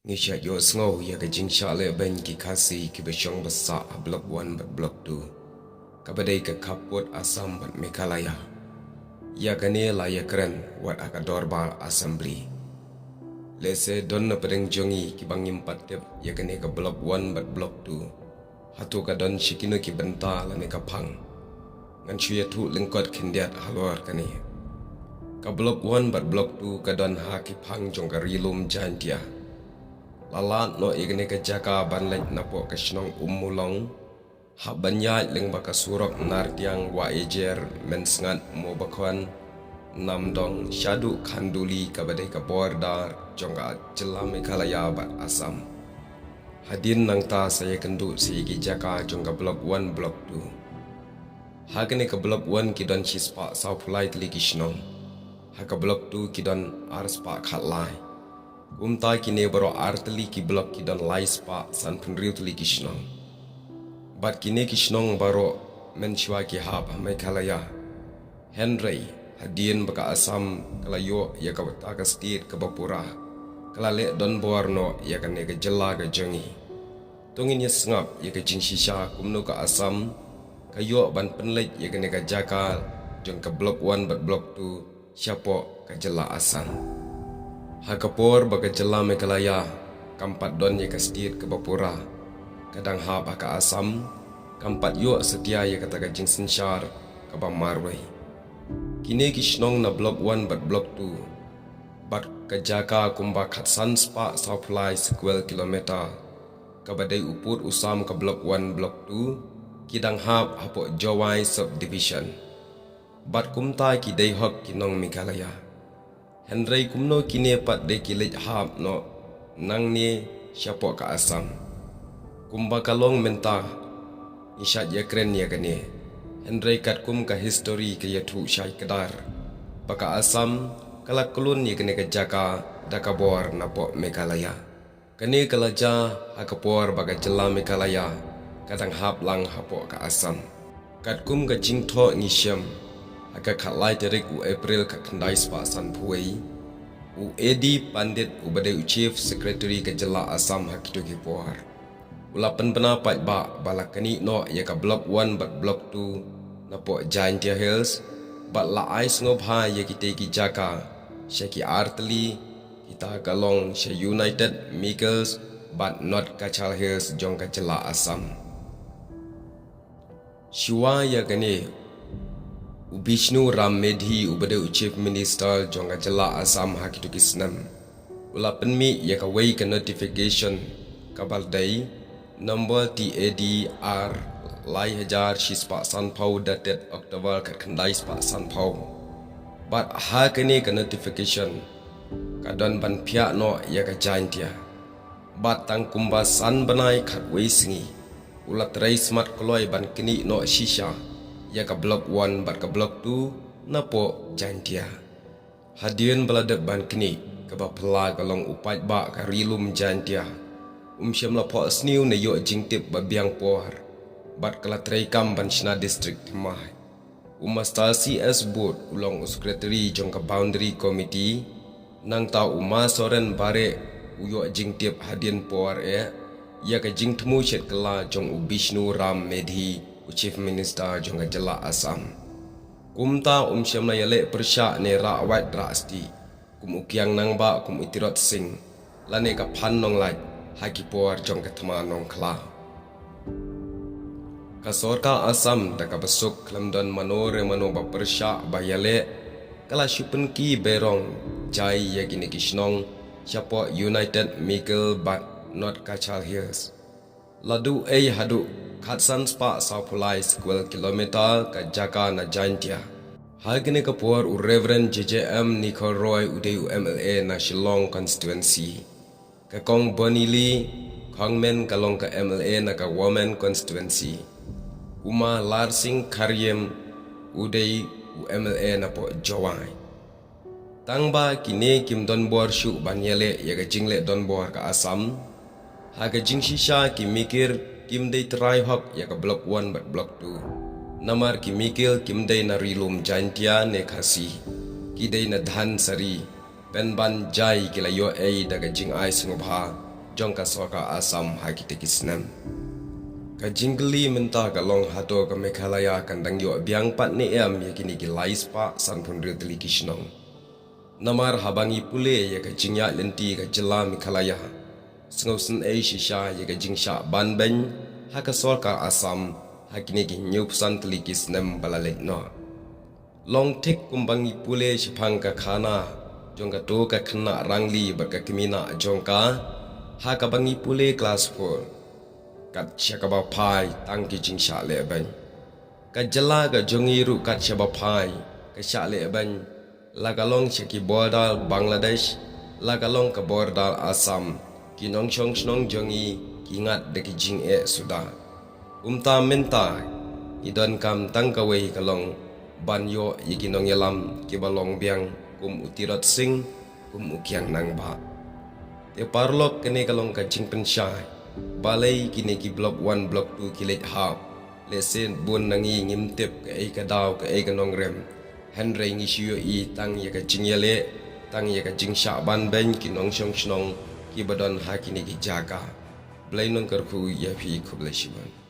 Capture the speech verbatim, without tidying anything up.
Ngi shah ïohsngew ïa ka jingshah lehbeiñ ki Khasi kiba shong ba sah ha Block One bad Block Two, kaba dei ka khappud Assam bad Meghalaya. Ïa kane la ïakren wat ha ka dorbar Assembly. Lehse don na pdeng jong ngi kiba ngim pat tip ïa kane ka Block One bad Block Two, hato ka don shikino ki bynta lane ka phang. Ngan shu ïathuh lyngkot khyndiat halor kane. Ka Block One bad Block Two ka don ha ki phang jong ka Ri Lum Jaintia. La lad noh ïa kane ka jaka ban leit napoh ka shnong Ummulong, hap ban ïaid lyngba ka surok Nartiang, Wahiajer, Mynsngat, Mobakhon, Namdong, shaduh Khanduli kaba dei ka border jong ka jylla Meghalaya bad Assam. Hadien nangta sa ïakynduh sa ïa ki jaka jong ka Block One, Block Two. Ha kane ka Block One ki don shispah sawphew lai tylli ki shnong. Ha ka Block Two ki don arspah khatlai. Kumta kine baroh ar tylli ki block ki don laispah sanphew hynriew tylli ki shnong. Bad kine ki shnong baroh mynshuwa ki hap ha Meghalaya. Hynrei hadien ba ka Assam ka la ïoh ïa kata ka state kaba pura, ka la leh donbor noh ïa kane ka jylla ka jong ngi. To ngin ïa sngap ïa ka jingshisha kumno ka Assam ka ïoh ban pynleit ïa kane ka jaka jong ka Block One bad Block Two shapoh ka jylla Assam. Ha ka por ba ka jylla Meghalaya kam pat don ïa ka state kaba pura, ka dang hap ha ka Assam, kam pat ïoh satia ïa kata ka jingsynshar kaba marwei. Kine ki shnong na Block One bad Block Two, bad ka jaka kumba khatsan spah sawphew lai square kilometer, kaba dei u pud u sam ka Block One, Block Two, ki dang hap hapoh Jowai Subdivision. Bad kumta ki dei hok ki nong Meghalaya. Hynrei kumno kine pat de ki leit hap noh nangne shapoh ka Assam? Kumba ka long mynta, ngi shait ïakren ïa kane. Hynrei katkum ka history ka ïathuh shai kdar ba ka Assam ka la khlun ïa kane ka jaka da ka bor napoh Meghalaya. Kane ka la jia ha ka por ba ka jylla Meghalaya ka dang hap lang hapoh ka Assam. Katkum ka jingthoh ngi shem, ha ka khatlai tarik u April khatkhyndai spah sanphew wei, u A D Pandit uba dei u Chief Secretary ka jylla Assam ha kito ki por, u la pynbna paidbah ba la knieh noh ïa ka Block One bad Block Two napoh Jaintia Hills, bad la ai sngewbha ïa kitei ki jaka sha ki ar tylli, kita ka long sha United Meghalaya Hills bad North Cachar Hills jong ka jylla Assam. Shuwa ïa kane, u Bishnu Ram Medhi uba dei u Chief Minister jong ka jylla Assam ha kito ki snem, u la pynmih ïa kawei ka notification kaba dei number T A D R lai hajar shispah sanphew dated October khatkhyndai spah sanphew. Bad ha kane ka notification ka don ban phiah noh ïa ka Jaintia. Bad tang kumba san bnai khatwei sngi, u la trei smat kloi ban knieh noh shisha ïa ka Block One bad ka Block Two napoh Jaintia. Hadien ba la dep ban knieh, kaba phylla ka long u paidbah ka Ri Lum Jaintia, um shym la phohsniew ne ïoh jingtip ba biang por, bad ka la trei kam ban shna district thymmai. U Master C S Booth u long u Secretary jong ka Boundary Committee, nangta u Ma Soren Bareh u ïoh jingtip hadien por eh ïa ka jingthmu shet kylla jong u Bishnu Ram Medhi, u Chief Minister jong ka jylla Assam. Kumta um shym la ïaleh pyrshah ne rah wait rah stieh kum u Kiang Nangbah, kum u Tirot Sing, lane ka Phan Nonglait ha ki por jong ka Thma Nongkhlaw. Ka sorkar Assam da kaba suk khlem don mano re mano ba pyrshah ba ïaleh, ka la shu pynki berong jai ïa kine ki shnong shapoh United Meghalaya bad North Cachar Hills. La duh ei haduh khatsan spah sawphew lai square kilometer ka jaka na Jaintia. Ha kane ka por u Reverend J J M Nikhil Roy u dei u M L A na Shillong constituency. Ka Kong Bonnie Lee Khongmen ka long ka M L A na ka Women constituency. U Ma Larsing Khariem u dei u M L A napoh Jowai. Tang ba kine kim don bor shuh ban ïaleh ïa ka jingleh donbor ka Assam, ha ka jingshisha ki Mikir kim dei trai hok ïa ka Block One bad Block Two. Namar ki Mikir kim dei na Ri Lum Jaintia ne Khasi, ki dei na Dhansiri, pynban jai ki la ïoh ei da ka jingai sngewbha jong ka sorkar Assam ha kitei ki snem. Ka jingkylli mynta ka long, hato ka Meghalaya kan dang ïoh biang pat ne em ïa kine ki lai spah sanphew hynriew tylli ki shnong? Namar haba ngi pule ïa ka jingïaid lynti ka jylla Meghalaya, sngewsynei shisha ïa ka jingshah banbeiñ ha ka sorkar Assam ha kine ki hynñiewphew san tylli ki snem ba la leit noh. Long thik kumba ngi pule shaphang ka khana jong kato ka khynnah rangli bad ka kmie nah jong ka ha kaba ngi pule klas four. Kat sha kaba phai tang ki jingshah lehbeiñ. Ka jylla ka jong ngi ruh kat shaba phai ka shah lehbeiñ, la ka long sha ki border Bangladesh, la ka long ka border Assam, ki nongshong shnong jong ngi ki ngat da ki jingeh suda. Kumta mynta ngi donkam tang kawei ka long ban ïoh ïa ki nongïalam kiba long biang kum u Tirot Sing, kum u Kiang Nangbah. Te paralok, kane ka long ka jingpynshai. Balei kine ki block one, block two ki leit hap? Lehse bun na ngi ngim tip kaei ka daw, kaei ka nongrim. Hynrei ngi shu ïohi tang ïa ka jingïaleh, tang ïa ka jingshah banbeiñ ki nongshong shnong kiba don ha kine ki jaka. Blei Nongkyrkhu ïa phi, khublei shibun.